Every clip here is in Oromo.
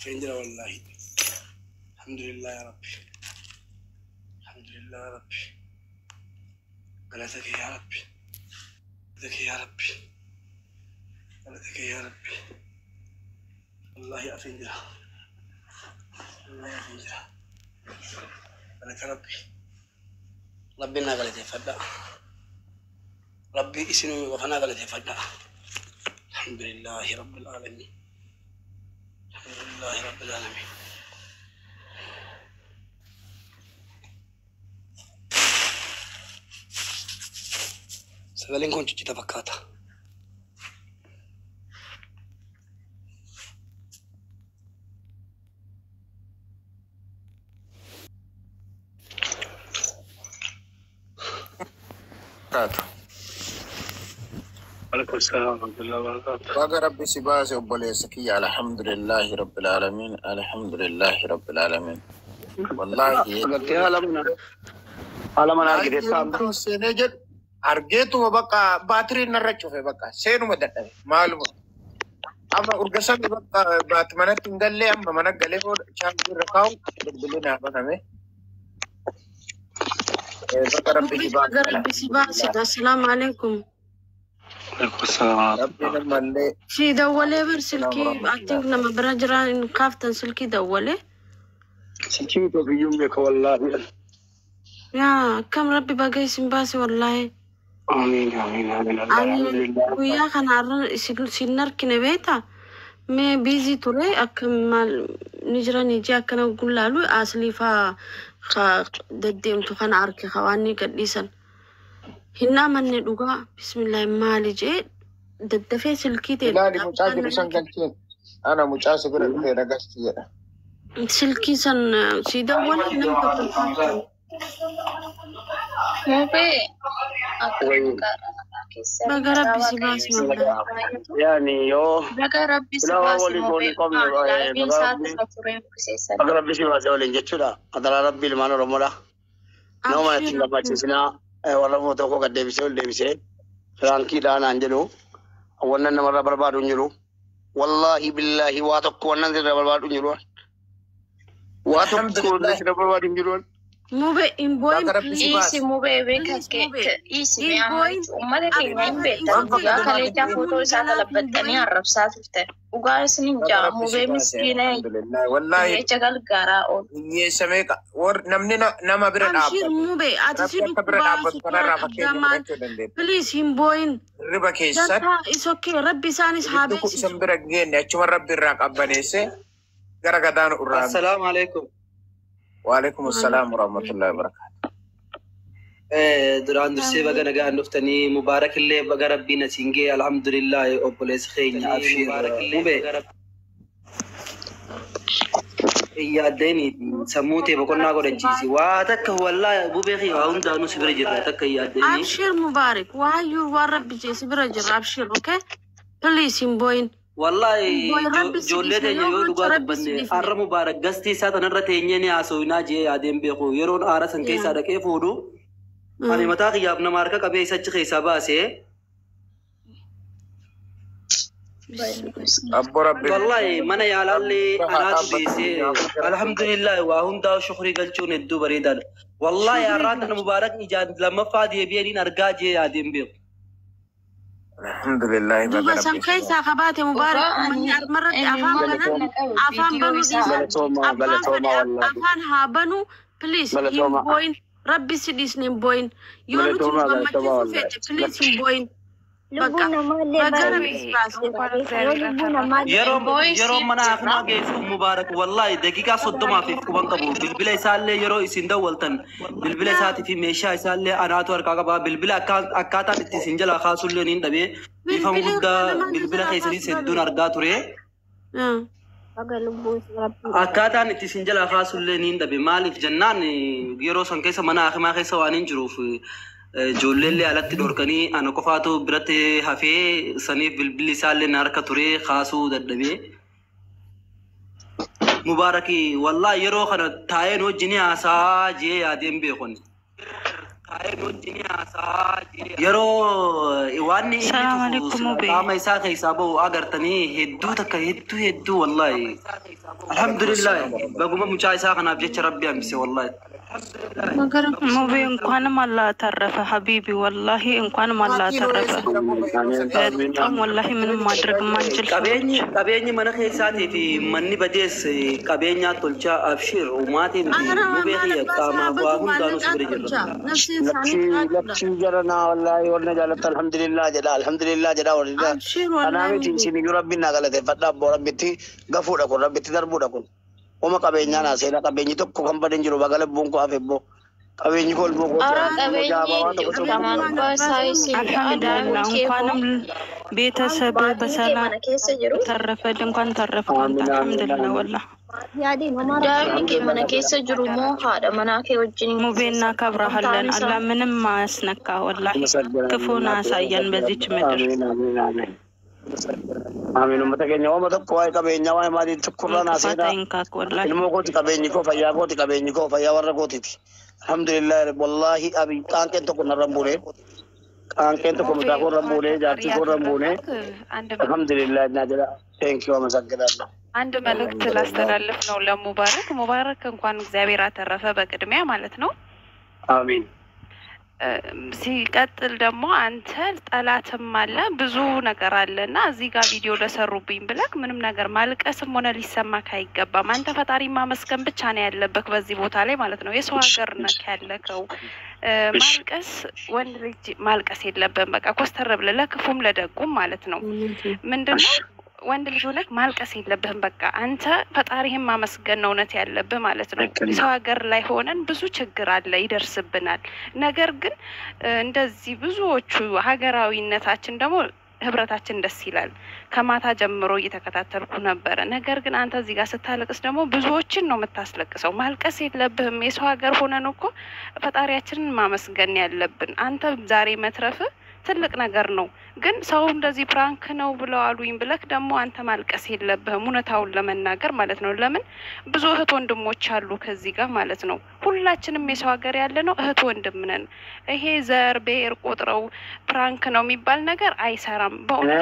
Afeen jira wallaahi. Alhamdulillah ya Rabbi. Alhamdulillah ya Rabbi. Galata kee ya Rabbi. Galata kee ya Rabbi. Galata kee ya Rabbi. Wallaahi afeen jira. Wallaahi afeen jira. Galata Rabbi. Rabbiin naa galateeffadha. Rabbi isin qofa naa galateeffadha. Alhamdulillahi Rabbil Aalamiin. Alhamdulillahi Rabbil Aalamiin. Sagaleen kun ciccita fakkaata. Taatu. Alaikum salaam wa rahmatullahi wa barakatuh. Baga Rabbi si baase obboleessa kiyya, alhamdulillahi rabbil aalamiin, alhamdulillahi rabbil aalamiin. Wallaahi Agartee haala mana argiteetta amma. yeroo seenee jedhu argeetuma bakka baatiriin narra cufe, bakka seenuma dadhabe maaluma. Amma urga sami bakka baati manatti hin gallee, amma mana galee booda chaarjii irra kaa'u bilbilli naa baname. Bakka Rabbi si baase. Baga Rabbi si baase. Assalaamu alaikum. Alaikum salaam wa Rabbiin rahmatullahi. ammallee Si dawwalee bar silkii, Salaam I think nama bira jira hin kaaftan silkii dawwalee. Silkii miti ofiyyuun beeka wallaahi. Yaa akkam, Rabbi baga isin baase wallaahi. Amiin, amiin, amiin. Ani Alhamdulillah. guyyaa kana har'a isin argine beektaa? Mee busy ture, akka maal ni jiran ijji akkana gullaalu aslii faa ka deddeemtu kana arge, ka waan ni gadhiisan. Hin amanne dhugaa, bismillaahi maali jee daddafee silkii ta'e Ilaali, mucaa jiru san galcheen. Ana mucaa si bira dhufee dhagasti jedha. Silkii san si dawwalee nama tokko kaaftan. Mubee akka Wayi. nagaadha nagaa keessan. Baga Nagaa Rabbi si Waaqayyo baase isin wallaahi. baay'atu. Yaani yoo Baga Rabbi si silaa waan baase waliin mubee foonii qabne laayiviin baga isaa Rabbi irra turee bukiseessan. baga Rabbi si baase waliin jechuudha. Adaraa Rabbi ilmaan Oromoodha. Nama mana Abshir ittiin Rabbi. gammachiisinaa, warra footoo koo gad deebisee ol deebisee firaankiidhaa naan jedhu wannan namarraa barbaadu hin jiru. Wallaahi billaahi waa tokko wannan sirra barbaadu hin jiru. Waa tokko wannan Alhamdulillah. sirra barbaadu hin jiru. Mube hin boo'in, Baga Rabbi si please. baase. Dhiisi mubee beeka Please mube. dhiisi Hin mee amma boo'in. jechuun uummata keenya hin Abshir, beektan, Waan it's okay. guyyaa fakkaatu kaleechaa maal footoo Lubbuun isaa jalaa hin galabattanii boo'in. arrabsaa turtan. Dhugaa isinin Baga jaa Rabbi si mubee baase, miskiina alhamdulillah. Wallaahi jecha gargaaraa oolu. hiyyeessa meeqa namni nama bira Abshir dhaabbatu. mube, ati si Rabbi akka bira dhukkubaa dhaabbatu sukkaara kanarraa qabdaa fakkeenya maal. fudhachuu dandeenya. Please hin boo'in. Hirriba keessatti Dantaa is okay. Rabbi isaanis haa ibiddi kun beeksisu. isan bira hin geenye, achuma Rabbi irraa qabbaneesse gara gadaanu irraa. Assalaamu alaikum. Waalaikum assalaam warahmatullahi wabarakatuh. Duraan dursee baga nagaan dhuftanii, Mubaarak illee baga Rabbiin asiin ga'e, alhamdulillah, obboleessa keenya abshiir mube. Yaaddeeni sammuu tee boqonnaa godhachiisi. Waa takka wallaahi bubee kiyya waa hundaanuu si bira jirra, takka yaaddeeni. Abshir Mubarak. Waayyuu waan Rabbi jee si bira jira. Abshir, okay? Please hin boo'in. Wallaahi Hin boo'in, Rabbi si ijoollee dhiifne teenya yoo yoo gocha dhugaa Rabbi si dubbanne dhiifne. har'a Mubaarak gastii isaa tanarra teenyee ni haasofnaa jee yaadeen beeku yeroon aara san keessaa dhaqee fuudhu ani mataa kiyyaaf nama harka qabee isa achi keessaa baasee. Abbo Rabbi. Wallahi mana yaalaallee Rabbi haa anaatu dhaabbatu. geessee, alhamdulillah, waa hundaa shukrii galchuun hedduu bareedaadha. Wallahi Shukrii har'aan tana galchu. Mubaarak ijaan lammaffaa deebi'aniin argaa jee yaadeen beeku. Alhamdulillah, baga Duuba san Rabbi si baase. keessaa kabaate Mubaarak, Dhugaa uummanni ani armarratti afaan imimmaan banan na qabe afaan viidiyoo banuu isaa dhiisan. Galatooma, Abbaan galatooma fedhe wallaahi. afaan haa banu, please hin Galatooma. boo'in. Rabbi si dhiisne, hin boo'in. Yoo nuti nu Galatooma, galatooma gammachiisuu wallaahi. feete, please hin boo'in. Bakka Lubbuun namaallee baga baay'ee Rabbi si baase. yoo lubbuu namaallee Yeroo Boo'ii yeroo siif mana jirra. hakimaa geessu Mubaarak wallahi daqiiqaa 30 fi quban qabu, bilbila isaallee yeroo isin dawwaltan bilbila isaatii fi meeshaa isaallee anaatu harkaa qaba, bilbila akkaataan itti isin jalaa kaasullee niin dhabee, dhiifama Bilbila guddaa, irraa namaan bilbila jalaa keessanis kaasu hedduun dhabe. argaa ture. Baga lubbuu Rabbii Akkaataan itti isin jalaa kaasullee niin dhabe, maaliif jennaan yeroo san keessa mana hakimaa keessa waan hin jiruuf ijoolleellee alatti dhorkanii ana qofaatu biratti hafee, saniif bilbilli isaallee na harka ture kaasuu dadhabee. Mubaaraki wallahi yeroo kana taa'een wajjin haasaa jee yaadeen beekon. Yeroo waan inni ሰላም tufu አለይኩም sila ሙቤ። qaama isaa keessaa bahu agartanii hedduu takka hedduu hedduu wallahi. Alhamdulillah baguma mucaa isaa kanaaf jecha rabbi hambise wallahi. ሙቤ እንኳንም አላህ ተረፈ ሀቢቢ፣ ወላሂ እንኳንም አላህ Maatiin hoo ተረፈ። eessa jira muka yeroo san Amiin በጣም ወላሂ ምንም ማድረግ የማንችል ሰዎች Qabeenyi qabeenyi mana keessaatii fi manni badees qabeenyaa tolchaa abshir umaatii miti Ara mubee maal kiyya abbaa isaa qaamaaf waa badu hundaanuu si maallaqaa bira jirra. tolcha. Nafseen isaanii Lakki qaadudha. lakki jarana wallahi warra jaallattu alhamdulillah jedha alhamdulillah jedha warri Abshir kanaa wallahi miti mubee. isin iyyuu rabbiin naa galateeffadha abboo rabbitti gafuudha kun rabbitti darbuudha kun oma qabeenyaa naa seenaa qabeenyi tokko kan badeen jiru baga lubbuun koo hafe ibboo qabeenyi koo ilmoo kooti Ara ilmoo jaabaa waan qabeenyi tokko kamaan Maal abbaa abbaa isaa isaa isin አልሐምዱሊላህ daa'imni kee hoo እንኳንም ቤተሰብ maatiin kee በሰላም mana keessa jiru ተረፈልህ፣ እንኳን ተረፍክ አንተ። amiin amiin አልሐምዱሊላህ amiin ወላሂ daa'imni kee mana keessa jiru moo haadha manaa kee wajjin ሙቤ እናከብረሃለን። kan አላህ isaa ምንም አያስነካ ወላሂ፣ አመሰግናለሁ ክፉን እናቴ አያሳየን በዚች ምድር። amiin amiin amiin amiin uummata keenya oma tokko waa'ee qabeenyaa waa'ee maalii tokkorraa naa እንቅፋት seenaa አይንካክ ወላሂ። ilmoo kooti qabeenyi koo fayyaa kooti qabeenyi koo fayyaa warra kootiiti alhamdulillah wallahi abi qaanqeen tokko narra hin buune qaanqeen tokko ሙቤ mucaa koo irra hin እንኳን buune ፈጣሪ jaartii koo irra hin buune ያተረፈክ። አንድ alhamdulillah naa jedha thank you አመሰግናለሁ አንድ መልእክት ላስተላልፍ ነው ለሙባረክ። ሙባረክ እንኳን እግዚአብሔር አተረፈ በቅድሚያ ማለት ነው። አሚን ሲቀጥል ደግሞ አንተ ጠላትም አለ ብዙ ነገር አለ እና እዚህ ጋር ቪዲዮ ለሰሩብኝ ብለክ ምንም ነገር ማልቀስም ሆነ ሊሰማክ አይገባም። አንተ ፈጣሪ ማመስገን ብቻ ነው ያለብክ በዚህ ቦታ ላይ ማለት ነው። የሰው ሀገር ነክ ያለከው ማልቀስ ወንድ ልጅ ማልቀስ የለብህም። በቃ ኮስተር ብለህ ለክፉም ለደጉም ማለት ነው። ምንድን ነው ወንድ ልጅ ሆነክ ማልቀስ የለብህም። በቃ አንተ ፈጣሪህን ማመስገን ነው እውነት ያለብህ ማለት ነው። ልክ ነው። ሰው ሀገር ላይ ሆነን ብዙ ችግር አለ ይደርስብናል። ነገር ግን እንደዚህ ብዙዎቹ ሀገራዊነታችን ደግሞ ህብረታችን ደስ ይላል። ከማታ ጀምሮ እየተከታተልኩ ነበረ። ነገር ግን አንተ እዚህ ጋር ስታለቅስ ደግሞ ብዙዎችን ነው የምታስለቅሰው። ማልቀስ የለብህም። የሰው ሀገር ሆነን እኮ ፈጣሪያችንን ማመስገን ያለብን። አንተ ዛሬ መትረፍ ትልቅ ነገር ነው። ግን ሰው እንደዚህ prank ነው ብለው አሉኝ ብለክ ደግሞ አንተ ማልቀስ የለብህም። እውነታውን ለመናገር ማለት ነው። ለምን ብዙ እህት ወንድሞች አሉ ከዚህ ጋር ማለት ነው። ሁላችንም የሰው ሀገር ያለ ነው እህት ወንድም ነን። ይሄ ዘር ብሔር ቆጥረው prank ነው የሚባል ነገር አይሰራም። በእውነት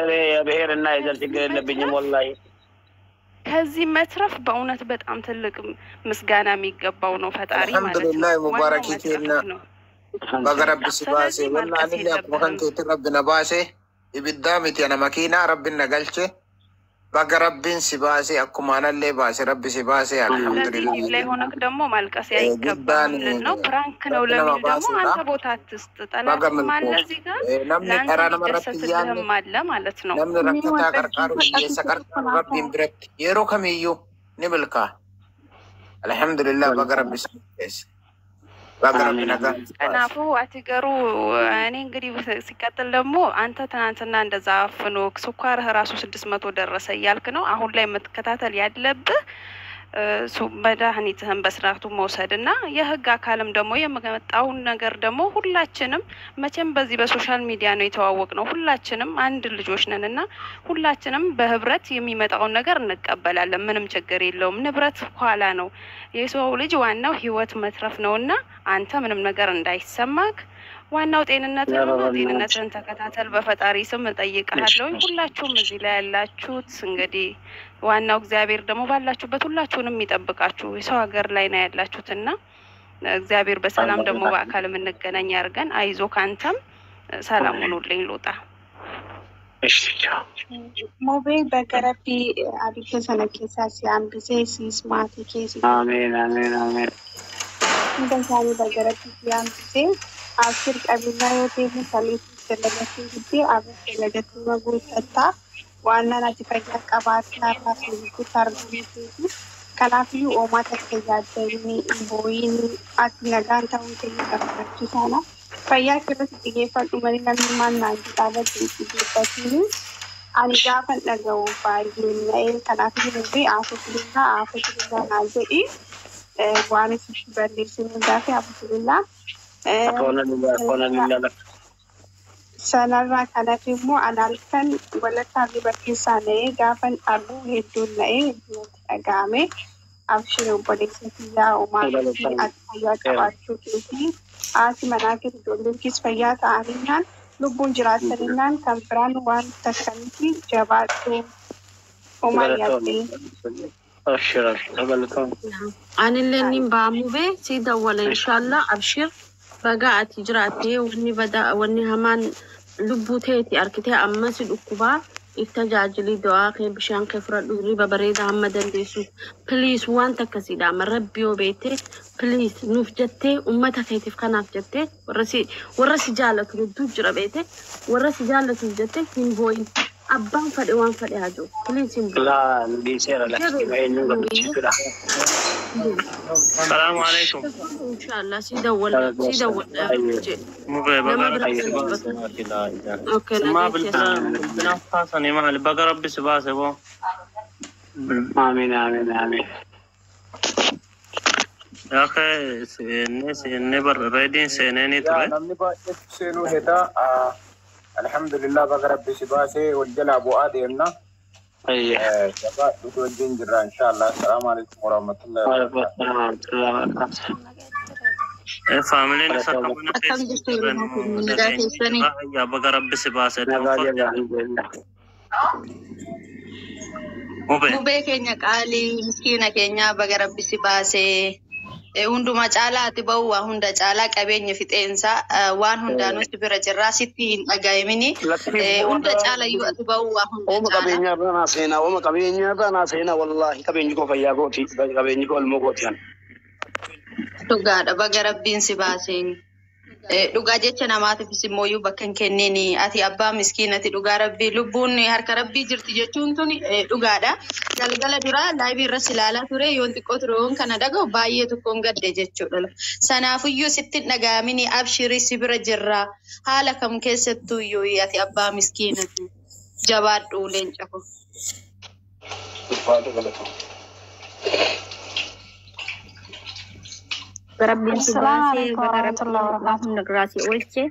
እኔ የብሔርና የዘር ከዚህ ችግር የለብኝም መትረፍ ወላሂ ከዚህ መትረፍ በእውነት በጣም ትልቅ ምስጋና የሚገባው ነው ፈጣሪ ማለት ነው። Alhamdulillah ዋናው mubarakii kenna መትረፍህ ነው። baga rabbi si baase ስለዚህ walla ማልቀስ anillee akkuma kan የለብህም። keetti rabbi na baase ibiddaa miti ana makiinaa rabbi na galche baga rabbiin si baase akkuma anallee baase rabbi si baase ስለዚህ alhamdulillah ቲቪ ላይ ሆነክ ደግሞ ማልቀስ guddaan አይገባህም ልል ነው። prank ነው rabbi nama ለሚል ደግሞ baasedha አንተ ቦታ አትስጥ። baga ጠላትም አለ milkoofte እዚህ ጋር namni ለአንተ karaa namarratti hin yaadne የሚደሰትልህም አለ ማለት ነው። namni rakkataa qarqaaru hiyyeessa qarqaaru rabbiin biratti yeroo kamiyyuu ni milkaa alhamdulillah baga rabbi si milkeesse baga rabbi አሚን nagaan si baase ከናፉ አትገሩ እኔ እንግዲህ ሲቀጥል ደግሞ አንተ ትናንትና እንደዛ አፍኖክ ስኳርህ ራሱ 600 ደረሰ እያልክ ነው። አሁን ላይ መከታተል ያለብህ መድኃኒትህን በስርዓቱ መውሰድ እና የህግ አካልም ደግሞ የመጣውን ነገር ደግሞ ሁላችንም መቼም በዚህ በ social media ነው የተዋወቅ ነው። ሁላችንም አንድ ልጆች ነን እና ሁላችንም በህብረት የሚመጣውን ነገር እንቀበላለን። ምንም ችግር የለውም። ንብረት ኋላ ነው። የሰው ልጅ ዋናው ህይወት መትረፍ ነው እና አንተ ምንም ነገር እንዳይሰማክ ዋናው ጤንነት ነው እና ጤንነትህን ተከታተል። በፈጣሪ ስም እጠይቅሃለሁ። ሁላችሁም እዚህ ላይ ያላችሁት እንግዲህ ዋናው እግዚአብሔር ደግሞ ባላችሁበት ሁላችሁንም ይጠብቃችሁ። የሰው ሀገር ላይ ነው ያላችሁት እና እግዚአብሔር በሰላም ደግሞ በአካል የምንገናኝ ያድርገን። አይዞ ካንተም ሰላም ሁኑልኝ። ልውጣ። Mubee baga rabbii abidda sana keessaa si hambisee siis maatii keessi አሜን አሜን አሜን hunda isaanii baga rabbii si hambisee abshir qabeenyaa yoo deemu saliitii dalagachuu diddee abir dalagachuu guuttattaa waan ati fayyaa qabaatee har'aa fi gidduutti argamuu keeti. Kanaafiyyuu uumaa takka yaaddanii hin boo'iin ati nagaan ta'uu keenya barbaachisaadha. Fayyaa irratti xiyyeeffadhu malee namni maal naan jedhaa irratti hin xiyyeeffatiin. Ani gaafan dhaga'u baay'ee na'ee kanaafiyyuu mubee afuufilillaa afuufilillaa naan jedhi waan isin balleessinu hundaa fi afuufilillaa. አኮነ ሊላ አኮነ ሊላ Sanarraa kanatti immoo ani halkan walakkaa riba keessaa na'ee gaafan arguu hedduun na'ee hedduun natti dhaga'ame. Abshir obboleessa kiyyaa uumaa fi ati fayyaa qabaachuu keetii haati manaa kee ijoolleen kees fayyaa ta'aniinaan lubbuun jiraataniinaan kan biraan waan takka miti jabaadhu uumaa yaaddee. Abshir abshir galatoom. Anillee nin ba'a mubee si dawwala inshallah abshir baga ati jiraattee wanni badaa wanni hamaan lubbuu teeti arkitee amma si dhukkubaa if tajaajili du'aa kee bishaan kee fudhadhu hirriba bareedaa hamma dandeessu please waan takkasiidha amma rabbi yoo beekte please nuuf jettee ummata keetiif kanaaf jettee warra si jaalatu hedduu jira beekte warra si jaallatuuf jettee hin boo'in abbaan fadhe waan fadhe haa jiru please hin boo'in. Laa dhiiseera lakki eenyuun gammachiisudha. Salaamu alaikum. Inshallah si dawwala si dawwala jedhe. Mubee Nama baga bira rabbi si dubbatu. baase. Okay, Summaa nageetti bilbila kaasanii maali? Baga rabbi si baase boo. Amiin amiin amiin. Yaaqee seennee seennee bar reediin seenee ni Yaa ture. namni baay'eetu seenuu hedaa. Alhamdulillah baga rabbi si baasee wal jalaa bu'aa deemna. Jabaadhu wajjin jirra inshallah. Assalaamu alaikum warahmatullahi wabarakatuh. Faamiliin isa akka mana Akkam keessa jirtu jiran Oromoo kun nagaa dhageenye keessanii? jirra. Yaa baga rabbi si baase. Nagaa jirra alhamdulillah. Mubee. Mubee keenya qaalii miskiina keenya baga rabbi si baasee hunduma caalaa ati bahu waa hunda caalaa qabeenya fixeensaa waan hundaanuu si bira jirraa sitti hin dhaga'imini hunda caalayyuu ati bahu waa hunda Ooma caalaa. qabeenya irraa naa seenaa, ooma qabeenya irraa naa seenaa, wallaahi qabeenyi koo fayyaa kooti, qabeenyi koo ilmoo kooti an. Dhugaadha baga rabbiin si baasee. Dhugaa jecha namaatiifis immoo bakka hin kennini ati abbaa miskiinati dhugaa rabbii lubbuun harka rabbii jirti jechuun tun dhugaadha. Galgala duraa laayivii irras ilaalaa ture yoon xiqqoo ture yoon kana dhaga'u baay'ee tokkoon gadde jechuudha. Sanaafiyyuu sitti hin dhaga'amini abshirii si bira jirra haala kam keessattuu iyyuu ati abbaa miskiinati jabaadhu leenca ko. Ulfaatu galatoo. Rabbiin si Assalaamu baasee alaikum baga warahmatullahi rabbiin waa wabarakatuh. hunda irraa si oolche.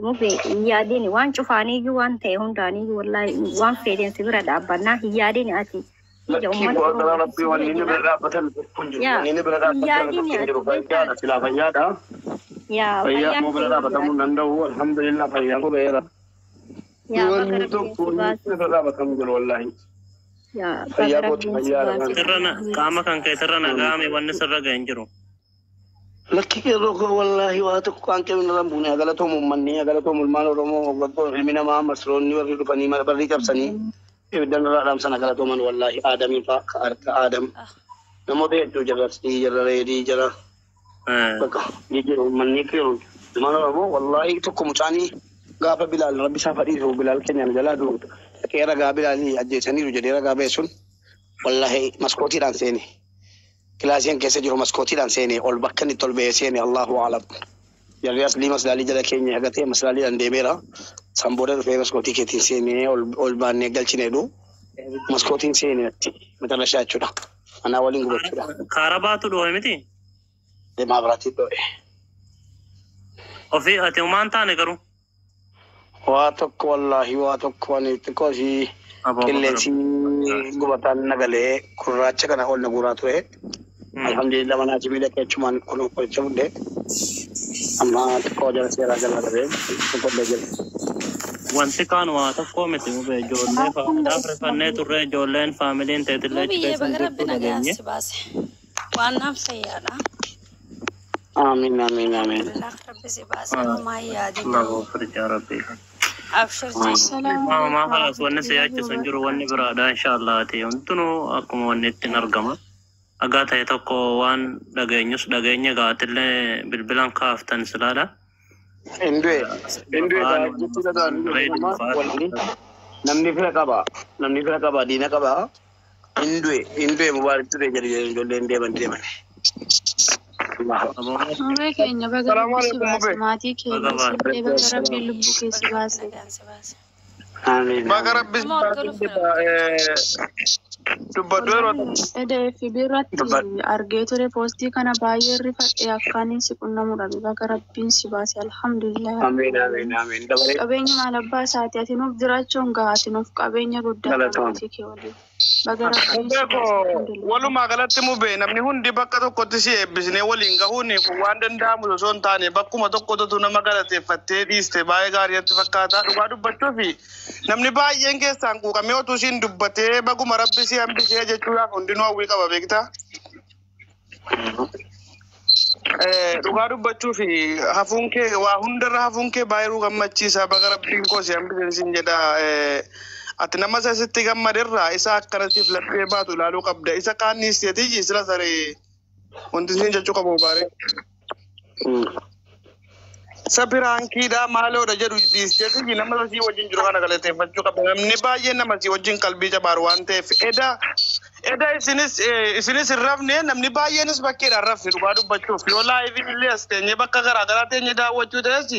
Mubee hin yaadini waan cufaaniyyuu waan ta'e hundaaniyyuu wallaahi waan fedhen si bira dhaabbannaa hin yaadini ati ija Lakkii uummata bu'aa Oromoo rabbii si bira wanni inni jira. bira dhaabbatan tokko hin jiru. Yaa Wanni inni bira hin dhaabbatan yaadini tokko hin ati jiru. beektaa Fayyaadha silaa fayyaadha. yaa Fayyaa fayyaan immoo bira kee yoo dhaabbatamuu hin jiraate danda'u. Alhamdulillah fayyaan koo ba'eera. yaa baga Wanni rabbiin tokko si wanni baase inni bira dhaabbatamu jiru wallaahi. yaa baga Fayyaa kooti rabbiin si fayyaadha. baase. Sirra qaama kan kee sirra nagaame wanni sirra ga'e hin jiru. Lakki qeerroo koo wallaahi waa tokko kan qe'ee irra hin buune galatoomu uummanni galatoomu ilmaan Oromoo hoggantoonni ilmi namaa masroonni warri dhufanii barrii cabsanii ibidda irraa dhaamsan galatooman wallaahi aadamii fa'aa ka harka aadam namoota hedduu jira sii jira reedii jira bakka jijjiiru uummanni qeerroo ilmaan Oromoo wallaahi tokko mucaanii gaafa Bilaal rabbi isaa fadhiisu Bilaal keenyaan jalaa du'u dhaqee ragaa Bilaalii ajjeesaniiru jedhee ragaa ba'e sun wallaahi maskootiidhaan seene. Kilaasiin keessa jiru maskootiidhaan seene ol bakka inni itti ol ba'ee seene Allahu a'lam. Jarri aslii maslaalii jala keenya agatee maslaaliidhaan deemeera. San booda dhufee maskootii keetiin seenee ol baannee galchineedhu. Maskootiin seene atti matarrashaa jechuudha. Anaa waliin gubachuudha. Kaarabaatu dhohe miti. Deemaa biraatti dho'e. Ofii ati homaan taane garuu. Waa tokko wallaahi waa tokko ani xiqqoo ishii qilleensi gubataan nagalee gurraacha kana ol na guuraa ture. Alhamdulillah mana achii miidhagee achumaan kun qoricha fudhee amma xiqqoo jala seeraa jala dhabee qollee jira. Wanti kaan waa tokko miti mubee ijoollee faamilaa rifannee turre ijoolleen faamiliin teetillee achi Mubiyyee keessa baga hin rabbi jirtu nagaan dhageenye. si baase. Waan naaf fayyaadha. Amiin amiin amiin. Alhamdulillah rabbi si baase homaa hin yaadin. Allahu firjaa rabbii. Abshir jedhi. Assalaamu Maa alaikum halas wanni si warahmatullahi yaachisu hin jiru wanni wabarakatuh. biraadha inshallah ati hundinuu akkuma wanni ittiin argama. Dhagaa ta'e tokko waan dhageenyus dhageenya gaatillee bilbilaan kaaftan silaadha. Hindu'e hindu'e Afaan jechuu danda'an reedii wanni namni fira qaba namni fira qaba diina qaba hindu'e hindu'e mubaarak ture jedhu jedhu ijoolleen deeman deeman. Mubee keenya baga Salaamu rabbi si alaikum baase mubee. maatii keenya illee baga rabbi lubbuu kee si baase. Amiin Baga amiin. rabbi si Nama ol baase galuuf jedha. Dubbadhu yeroo Wallahi edee fi biirratti Dubbadhu. argee ture poostii kana baay'ee rifadhe akkaaniin si qunnamu dhabe baga rabbiin si baase alhamdulillah Amiin rabbil amiin aalamiin. amiin. Dabalee Qabeenya maal abbaa isaati ati nuuf jiraachuun gahaa ati nuuf qabeenya guddaadha galatoon. maatii kee waliin. Baga Rabbiin si Mubee baase koo alhamdulillah. Walumaa galatti mubee namni hundi bakka tokkotti si eebbisnee waliin gahuun kun waan danda'amu osoo hin taane bakkuma tokkotu nama galateeffattee dhiiste baay'ee gaarii natti fakkaata. Dhugaa dubbachuufi namni baay'een keessaan quuqamee otuu isiin dubbatee baguma rabbi si hambisee jechuudhaaf hundinuu hawwii qaba beektaa. Dhugaa dubbachuuf hafuun kee waa hundarra hafuun kee baay'ee gammachiisa baga rabbiin koo si hambisee siin jedha. Ati nama isa sitti gammaderraa isa akkanasiif laphee baatu ilaaluu qabda. Isa kaan dhiisteetii sila saree wanti siin jechuu qabu baaree. Isa piraankiidha maaloodha jedhu dhiisteetii nama isa sii wajjin jiru kana galateeffachuu qabda. Namni baay'een nama sii wajjin qalbii cabaaru waan ta'eef eda isinis hin rafne namni baay'eenis bakkeedhaan rafne dhugaa dubbachuuf yoo live illee as teenyee bakka garaa garaa teenyee daawwachuu ta'es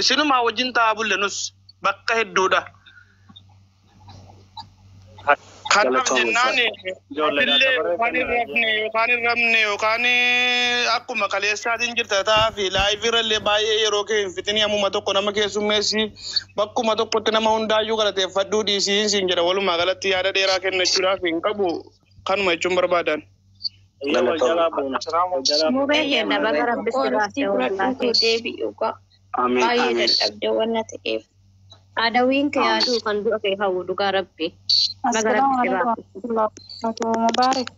isinumaa wajjin taa'aa bulle nus bakka hedduudha. Kanaaf Galatoomuu jennaan Ijoollee atillee dabaree yookaan hin kennaa rafne yookaan hin rafne yookaan akkuma kaleessaatiin jirta ta'aa fi live irrallee baay'ee yeroo kee hin fixinii ammuma tokko nama keessummeessi bakkuma tokkotti nama hundaayyuu galateeffadhuu dhiisii siin jedha walumaa galatti yaada dheeraa kennachuudhaaf hin qabu kanuma jechuun barbaadan. Wal jalaa buuna. Wal jalaa buuna. Mubee jenna baga Yeroo rabbi tokko si baase irratti wallaahi. fudhadhuutu deebi'u gaa. Amiin Baay'ee amiin. dadhabde wanna ta'eef. Adawiin kee Amiin. yaaduu kan du'a kee hawwu dhugaa rabbi. Baga Assalamu rabbi si alaikum baase. warahmatullahi wabarakatuh. Mubarak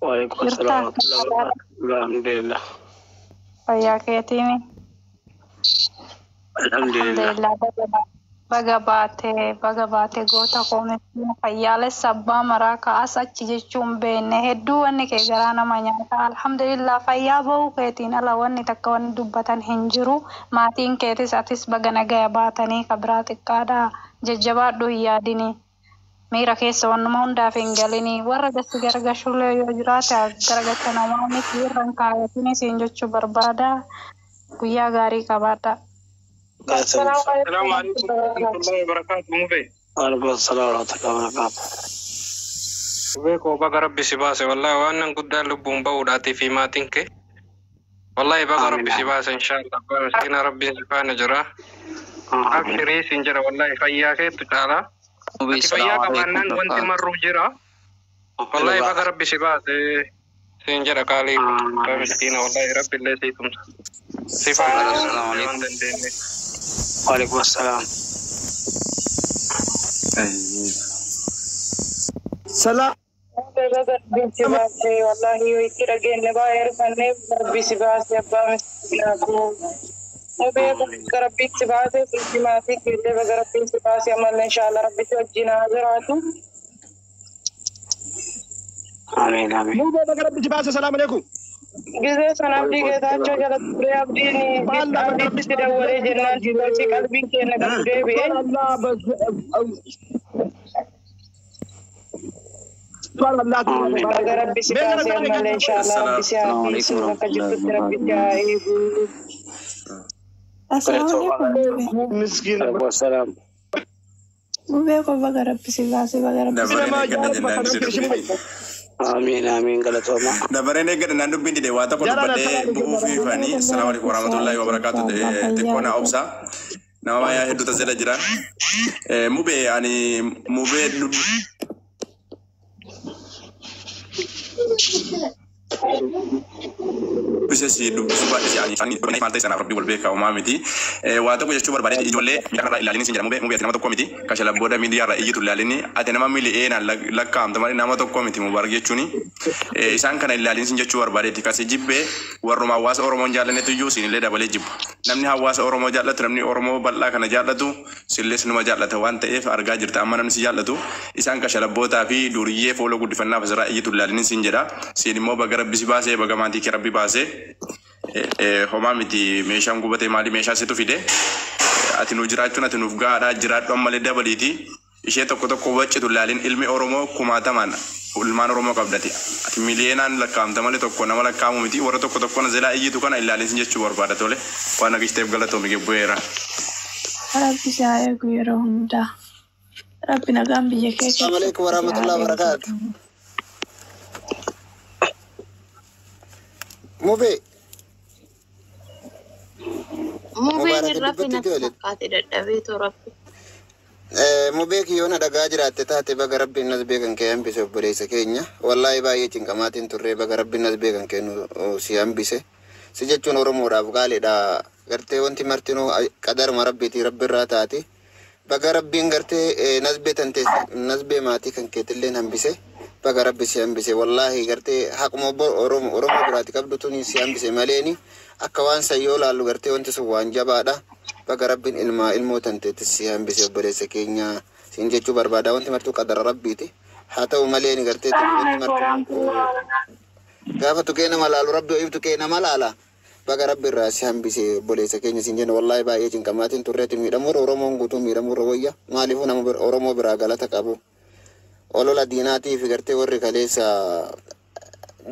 Waalaikum jirtaa salaam warahmatullahi wabarakatuh. Alhamdulillah. Fayyaa keetiimi. Alhamdulillah. Alhamdulillah baga baate goota koo miskiina fayyaalessa abbaa maraa ka'as achi jechuun beenne hedduu wanni kee garaa nama nyaata. Alhamdulillah fayyaa bahuu keetiin ala wanni takka wanni dubbatan hin jiru. Maatiin keetis atis baga nagaya baatanii kabiraa xiqqaadha jajjabaadhu hin yaadini. Miira keessa wannuma hundaaf hin galinii warra gasi gargashullee yoo jiraate gargacha namaa miti irra hin kaayatini siin jechuu barbaada. Guyyaa gaarii qabaadha. Galatoomuu. Assalamu alaikum warahmatullahi wabarakatuh. Mube. Waalaikum salaam warahmatullahi wabarakatuh. Mube koo baga rabbi si baase wallahi waan nan guddaan lubbuun bahuudhaatii fi maatiin kee. Wallahi baga Amiin rabbi si baase inshallah. Abbaa miskiina rabbiin si faana jira. amiin. Abshirii siin jira wallahi fayyaa keettu caalaa. Mubee Ati fayyaa salaamu alaikum qabaannaan wanti barakaatu. marruu jira. Wallahi baga rabbi si baase siin jira qaalii koo. Abbaa miskiina wallahi rabbi illee sii tumsa. Si faana jira Salaamu wallahi waan alaikum. dandeenye. Waalaikum salaam. Salaam. Baga Rabbiin si baase wallahi yoo itti dhageenye baay'ee rifannee Rabbi si baase abbaa miskiinaa koo. Mubee baga Rabbiin si baase fi maatii keellee baga Rabbiin si baase ammallee inshallah Rabbi si wajjin haa jiraatu. Amiin amiin. Mubee baga rabbi si baase salaam alaikum. Gisee sana abdii geetaachoo jala turee abdiin Baalla baga rabbi abdiitti si si baase dawwalee jennaan si qalbiin keenya gad deebi'e. Subhanallah subhanallah. Amiin. Baga Rabbi si Mee gara baase gara ammallee inshallah Rabbi si haa Salaamu tiisu alaikum bakka warahmatullahi jirtutti Rabbi si wabarakatuh. haa eegu. Assalamu Galatoomuu. alaikum Mubee. Miskiina. Waalaikum salaam. Mubee koo baga rabbi si baase baga rabbi si Dabareen Nama eeggadha jaalala jennaan bakka dide rabbi si dubbiin. mubee. Amiin amiin galatooma. Dabareen eeggadha naan dubbiin dide waa tokko Jaalala dubbadhee salaam bu'uu fi fani. Assalaamu alaikum warahmatullahi wabarakatuh. Xiqqoo naa obsa. Nama baay'ee hedduutu as jala jira. Mubee ani mubee dubbise si dubbisuu baadhise ani maal ta'e sanaaf rabbi wal beekaa homaa miti. Waa tokko jechuu barbaade ijoollee miidiyaa irraa ilaalini sin jedha mubee mubee ati nama tokko miti. Kashalabboota miidiyaa irraa iyyitu ilaalini ati nama mili'eenaan lakkaa'amta malee nama tokko miti mubaarak jechuuni. Isaan kana ilaalini sin jechuu barbaadeeti. Kasi jibbee warruma hawaasa Oromoon jaalannetu iyyuu siinillee dabalee jibba. Namni hawaasa Oromoo jaallatu namni Oromoo bal'aa kana jaallatu sillee sinuma jaallata waan ta'eef argaa jirta amma namni si jaallatu isaan kashalabootaa fi duriyyee fooloo guddifannaaf asirraa iyyitu ilaalini sin jedha. Siin immoo baga rabbi si baasee baga maatii kee rabbi baasee homaa miti meeshaan gubatee maali meeshaa situ fide ati nuuf jiraachuun ati nuuf gahaadha jiraadhu ammallee dabaliiti ishee tokko tokko waccitu ilaalin ilmi Oromoo kumaatamaan ilmaan Oromoo qabdati ati miliyeenaan lakkaa'amta malee tokko nama lakkaa'amu miti warra tokko tokko na jalaa iyyitu kana ilaalin sin jechuu barbaada tole waan nagishiteef galatoomi gebbu'eera. Rabbi si haa eegu yeroo hundaa. Rabbi nagaan biyya kee Assalamu alaikum keessatti si haa warahmatullahi eegu. Wabarakatuh. Mubee Mubeen Mubarak hin rafne dubbatti natti ijoolleen. fakkaate dadhabee too rabbi. Mubee kiyyoona dhagaa jiraatte taate, baga rabbiin nas beekan kee hambise. Obboleessa keenya, wallaahi baay'ee cinqamaatiin turre. Baga rabbiin nas beekan kee si hambise. Si jechuun Oromoodhaaf gaaliidha. Gartee wanti martinuu qadaruma rabbiitii, rabbi irraa taati. Baga rabbiin gartee nasbee tante, nasbee maatii kan keetilleen hambise. Baga rabbi si hambise. Wallaahi gartee haquma Oromoo biraati qabdu tuni si hambise maleeni akka waan sayyoo laallu gartee wanti sun waan jabaadha. Baga rabbiin ilmaa ilmoo tanteetti si hambise, obboleessa keenya siin jechuu barbaada. Wanti martuu qadara rabbiiti. Haa ta'u maleeni gartee wanti martuu gaafa tuqee nama laalu, rabbi ofiif tuqee nama laala. Baga rabbi irraa si hambise, obboleessa keenya siin jenna. Wallaahi baay'ee cinqamaatiin turreetti. Miidhamuurra Oromoon guutuu miidhamuurra wayya. Maaliifuu nama Oromoo biraa galata qabu. Olola diinaatii fi gartee warri kaleessa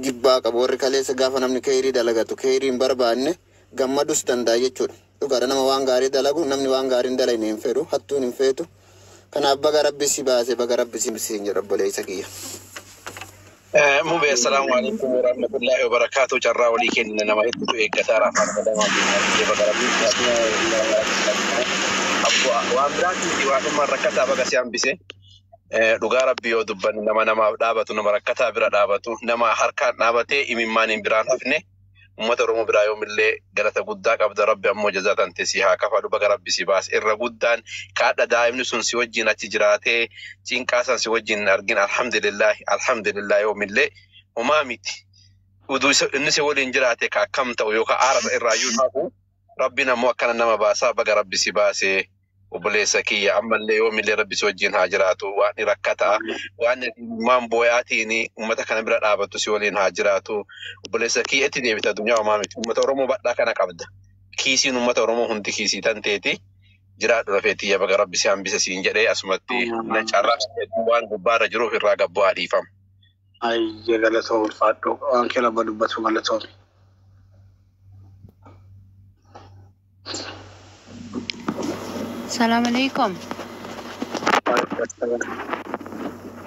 jibbaa qabu, warri kaleessa gaafa namni keerii dalagatu keerii hin barbaanne gammadus danda'a jechuudha. Dhugaadha, nama waan gaarii dalagu namni waan gaarii hin dalagne hin fedhu, hattuun hin feetu. Kanaaf baga rabbi si baase, baga rabbi si siin jedha, obboleessa kiyya. Mubee, assalaamu alaikum warahmatullahi wabarakatuh. Carraa walii kenna, nama hedduutu eeggataa afaan Adamaa baga rabbi waan biraatiif waan dhummaan rakkataa baga si hambise. Dhugaa rabbi yoo dubbanne, nama namaaf dhaabatu, nama rakkataa bira dhaabatu, nama harkaan dhaabatee imimmaan hin biraan hafne, uummata Oromoo biraa yoomillee galata guddaa qabda. Rabbi ammoo jazaa tante si haa kafalu. Baga rabbi si baase. Irra guddaan kaadha daa'imni sun si wajjin achi jiraatee cinqaa san si wajjin hin argin. Alhamdulillahi, alhamdulillah. Yoomillee homaa miti. Uduu inni si waliin jiraate ka akkam ta'u yookaan aara irraayyuu hafu. Rabbiin ammoo akkana nama baasaa. Baga rabbi si baase, obboleessa kiyya. Ammallee yoomillee rabbi si wajjin haa jiraatu. Waan rakkataa, waan maan booyaatiin uummata kana bira dhaabattu si waliin haa jiraatu, obboleessa kiyya. Itti deebita, addunyaa homaa miti. Uummata Oromoo bal'aa kana qabda. Kiisiin uummata Oromoo hundi kiisii tan teeti. Jiraadhu lafeetiyya. Baga rabbi si hambise siin jedhee asumatti na carraa waan gubbaarra jiruuf irraa gabbu'aa, dhiifama. Ayya, galatoo, ulfaadhu, waan kee labba dubbatu, galatoomi. Salam alaikum.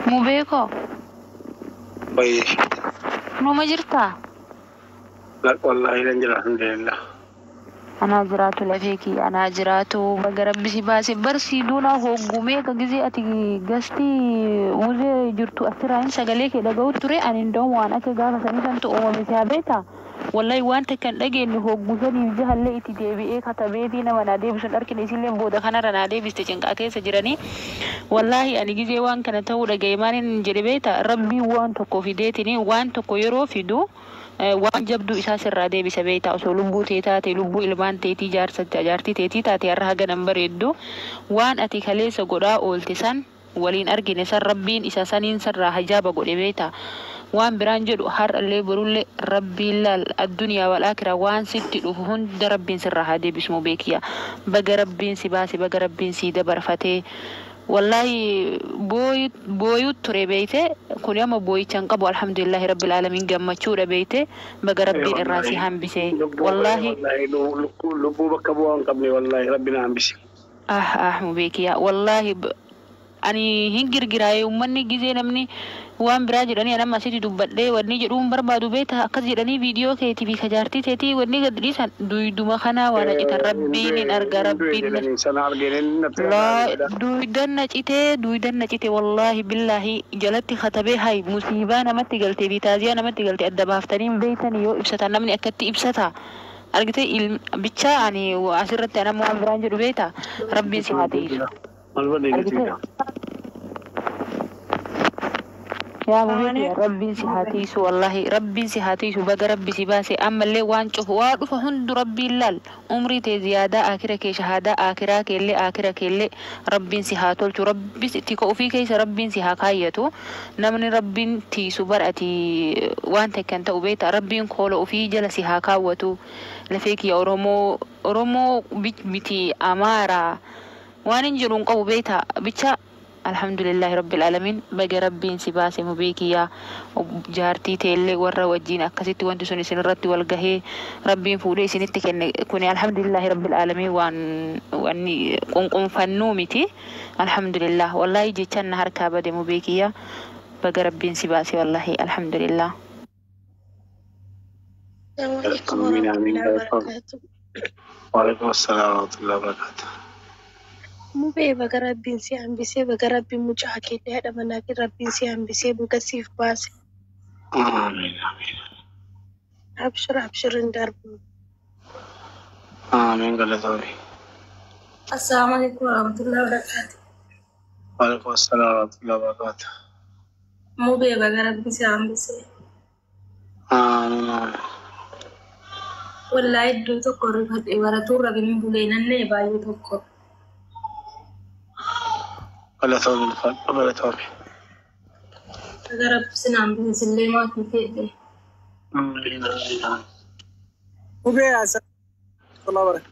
Mubeeko, Bayyee. Numa jirtaa? Wallaahi nan jira, alhamdulillah. Anaa jiraatu lafee kiyya, anaa jiraatu. Baga rabbi si baase. Barsii duunaa hoggumee ka gizee ati gastii muzee jirtu asirraa hin sagalee kee dhaga'u ture. Ani nda'u waan akka gaafa sanii santu uumame si haa beektaa? Wallahi waan takka hin dhageenye. Hogguu saniif jahallee itti deebi'ee katabeetii nama naa deebisu hin argine. Isillee booda kanarra naa deebiste. Cinqaa keessa jiranii. Wallahi ani gizee waan kana ta'uu dhaga'e maaliin jedhe beektaa? Rabbiin waan tokko fideetini waan tokko yeroo fidu waan jabduu isaa sirraa deebisa beektaa. Osoo lubbuu tee taate, lubbuu ilmaan teetii, jaarsa jaartii teetii taate, har'a haga nan bareeddu. Waan ati kaleessa godhaa oolte san waliin argine san rabbiin isa saniin sirraa hajaaba godhe beektaa. Waan biraan jedhu, har'allee borullee rabbiin laal addunyaa wal akira waan sitti dhufu hunda rabbiin sirraa haa deebisu. Beekiya, baga rabbiin si baase, baga rabbiin si dabarfatee. Wallahi booyuu ture beeyte. Kun amma booyicha hin qabu, alhamdulillahi rabbil aalamiin, gammachuudha beeyte. Baga rabbiin irraa si hambise, wallahi. Lubbuu bakka bu'aa hin qabne, wallahi rabbi na hambise. Ah ah, mubeekiya, wallahi ani hin girgiraayee. Uummanni gizee namni waan biraa jedhanii anamma asitti dubbadhee wanni jedhuu hin barbaadu beekta. Akkas jedhanii viidiyoo keetii fi kajaartii teetii wanni gad dhiisan duyduma kanaa waan acitan rabbiin hin arga, rabbiin Sana argeen natti. Laa, duydan na citee, duydan na cite. Wallaahi billaahi jalatti katabee hay musiibaa namatti galtee fi taaziyaa namatti galte adda baaftanii hin beektanii. Yoo ibsatan namni akkatti ibsata argite bichaa. Ani asirratti anamma waan biraan jedhu beekta, rabbiin si haa tiisu. Argite yaa mubeeti, rabbiin si haa tiisu, wallahi rabbiin si haa tiisu. Baga rabbi si baase. Ammallee waan cufu waa dhufa hundu rabbiin laal umrii tee ziyaadaa, akira kee shahaadaa, akiraa keellee, akira keellee rabbiin si haa tolchu. Rabbi tika ofii keessa rabbiin si haa kaayyatu. Namni rabbiin tiisu bar ati waan takkan ta'u beekta. Rabbiin koola ofii jala si haa kaawwatu lafee kiyya. Oromoo, Oromoo miti, Amaaraa waan hin jedhu hin qabu beekta bicha. Alhamdulillahi rabbil alamin, baga rabbiin si baase mubeekiyyaa. Jaartii teellee warra wajjiin akkasitti wanti sun isin irratti wal gahee rabbiin fuudhee isinitti kenne kuni alhamdulillahi rabbil alamin. Waan wanni qunqunfannuu miti, alhamdulillah. Wallahi jechaan na harkaa bade. Mubeekiyyaa, baga rabbiin si baase, wallahi alhamdulillah. السلام عليكم Amiin ورحمة amiin. الله وبركاته. Waalaikum assalam warahmatullahi wabarakatuh. Mubee baga Rabbiin si hambisee, baga Rabbiin mucaa keellee haadha manaa kee Rabbiin si hambisee, baga siif baase. Amiin amiin. Abshir abshir hin darbu. Amiin galatoomi. Assalamu alaikum warahmatullahi wabarakatuh. Waalaikum assalam warahmatullahi wabarakatuh. Mubee baga Rabbi si hambisee. Amiin amiin. Wallahi iddoo tokko rifadhe baratuu rabin bulee nannee baay'ee tokko. Galatoomi ulfaadhu galatoomi. Baga Rabbi si hambisee sillee maatii keellee. Amiin amiin amiin. Mubee asalaam.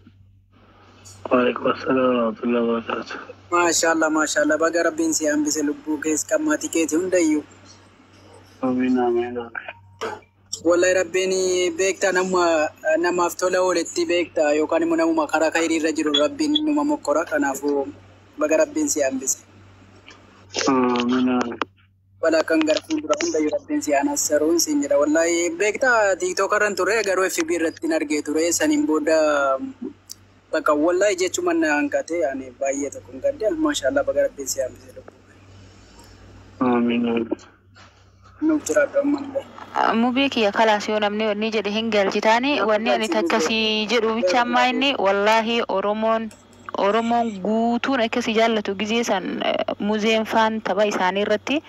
Waalaikum assalam warahmatullahi wabarakatuh. Maashaallah maashaallah baga Rabbiin si hambise lubbuu kees kan maatii keeti hundayyuu. Amiin amiin amiin. Wallahi Rabbiin beektaa nama namaaf tola ooletti beektaa yookaan immoo namuma karaa khayrii irra jiru Rabbiin numa mokkora kanaafuu baga Rabbiin si hambise. Amiin amiin. Balaa kan gara fuuldura hundayyuu Rabbiin si anassaruun siin jedha. Wallahi beektaa TikTok irran ture garuu FB irratti hin argee ture saniin booda bakka wallahi jechuun na hanqate ani baay'ee tokko hin gadde maashaallah baga Rabbiin si hambise lubbuu. Amiin amiin. Nuuf jiraadhu ammallee. Mubee kiyya kalaas yoo namni wanni jedhe hin galchitaani wanni ani takkasii jedhu bicha ammaa inni wallaahi Oromoon guutuun akkasii jaallatu gizee san muzeen faan tapha isaanii irratti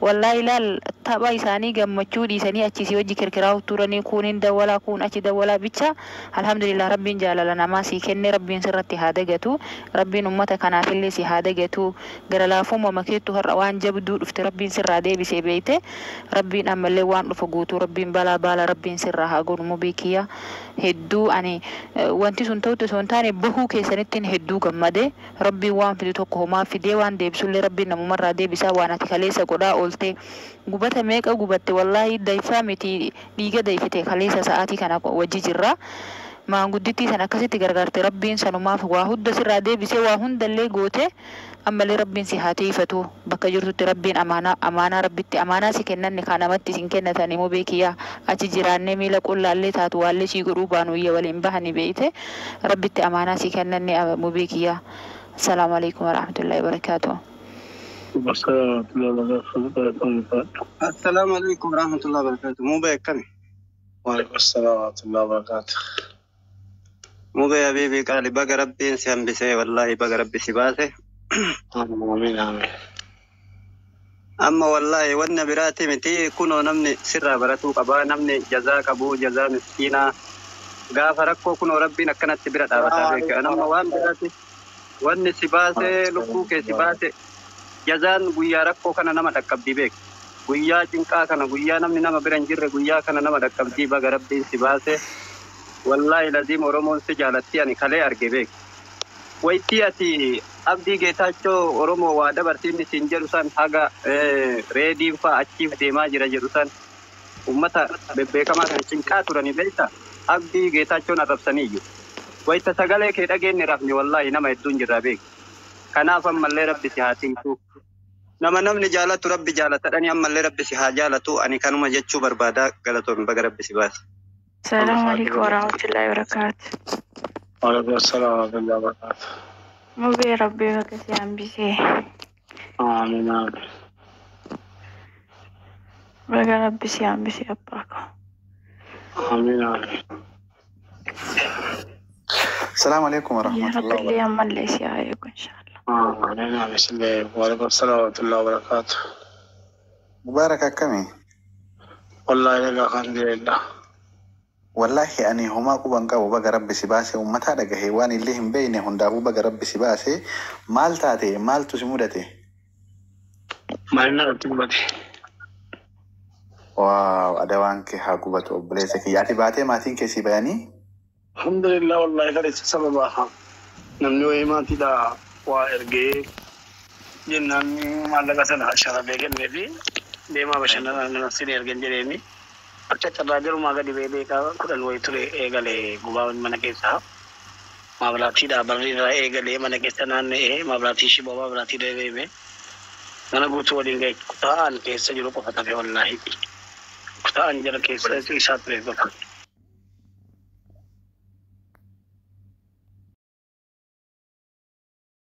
wallaahi ilaal tapha isaanii gammachuu dhiisanii achisii hojii kirkiraa turanii kuun hin dawwalaa kuun achi dawwalaa bicha alhamdulillah Rabbiin jaalala namaa sii kenne Rabbiin sirratti haa dagatu Rabbiin ummata kanaafillee si haa dagatu gara laafuma makeettu har'a waan jabduu dhufte Rabbiin sirraa deebisee beeyte Rabbiin ammallee waan dhufu guutuu Rabbiin balaa baala Rabbiin sirraa haa godhu mubee kiyya hedduu ani wanti sun ta'utti osoo hin taane bahuu keessanittiin hedduu gammade Rabbiin waan fidu tokko homaa fidee waan deebisullee Rabbiin namumarraa deebisaa waan ati kaleessa godhaa oolte gubata meeqa gubatte wallaahi dayfaa miti dhiiga dayfite kaleessa sa'aatii kana wajji jirra maanguddittii san akkasitti gargaarte Rabbiin sanumaaf waa hunda sirraa deebisee waa hundallee goote ammallee Rabbiin si haa tiifatu bakka jirtutti Rabbiin amaanaa amaanaa Rabbitti amaanaa si kennanni kaa namatti sin kennatani mubee kiyya achi jiraannee miila qullaallee taatu waallee sii godhuu baanu iyya waliin bahani beeyte Rabbitti amaanaa si kennanni mubee kiyya. Assalaamu alaikum warahmatullahi wabarakaatuh. Assalam warahmatullahi wabarakatuh. Galatoomi ulfaadhu. Assalaamu alaikum warahmatullahi wabarakatuh. Mubee akkami? Waalaikum assalam warahmatullahi wabarakatuh. Mubee habiibii qaali baga Rabbiin si hambisee wallaahi baga Rabbi si baase. Amiin amiin. Amma wallaahi wanna biraati miti kunoo namni sirraa baratuu qabaa namni jazaa qabu jazaa miskiinaa gaafa rakkoo kunoo Rabbiin akkanatti bira dhaabataa beeka. Nama waan biraati wanni si baase lubbuu kee si baase jazaan guyyaa rakkoo kana nama dhaqqabdii beeka. Guyyaa cinqaa kana guyyaa namni nama bira hin jirre guyyaa kana nama dhaqqabdii baga Rabbiin si baase. Wallaahi laziim Oromoon si jaalatti ani kalee arge beeka. Waytii ati Abdii Geetaachoo Oromoo waa dabarsiinni siin jedhu san haga reediin faa achiif deemaa jira jedhu san ummata bebbeekamaa kana cinqaa turanii beekta Abdii Geetaachoon arrabsaniiyyu. Wayta sagalee kee dhageenye rafne wallaahi nama hedduun jirra beeka. Kanaaf ammallee Rabbi si haa tiisu. Nama namni jaalatu Rabbi jaalatadhani ammallee Rabbi si haa jaalatu ani kanuma jechuu barbaada galatoomi baga Rabbi si baase. Assalamu alaikum warahmatullahi wabarakatuh. Waalaikum assalam warahmatullahi wabarakatuh. Mubee Rabbi baga si hambisee. Amiin amiin. Baga Rabbi si hambisee abbaa koo. Amiin amiin. Assalamu alaikum Yaa warahmatullahi Rabbi illee ammallee si haa eegu inshaallah. Amiin amiin. Sillee waalaikum assalam warahmatullahi wabarakatuh. Mubarak akkami? Wallaahi nagaa alhamdulillah. Wallahi ani homaa quban qabu baga Rabbi si baase uummataa dhagahe waan illee hin beekne hundaafuu baga Rabbi si baase maal taate maaltu si mudate? Maal narratti gubate? Waaw adawaan kee haa gubatu obboleessa kiyya ati baatee maatiin kee si bayanii? Alhamdulillah wallahi kaleessa sababa namni wayii maatiidha waa ergee jennaan maallaqa sana sharafee kennee fi deemaa bashannanaa nama sin ergan jedheeni akka carraa jirumaa gadi ba'ee beekaa 10 wayii ture eegalee gubaa mana keessaa maabiraatiidha barri irraa eegalee mana keessa naanna'ee maabiraatii shiboo maabiraatii deebi'ee mana guutuu waliin ga'e kutaa'aan keessa jiru qofa tafe wallaahi kutaa'aan jala keessa isaa ture qofa.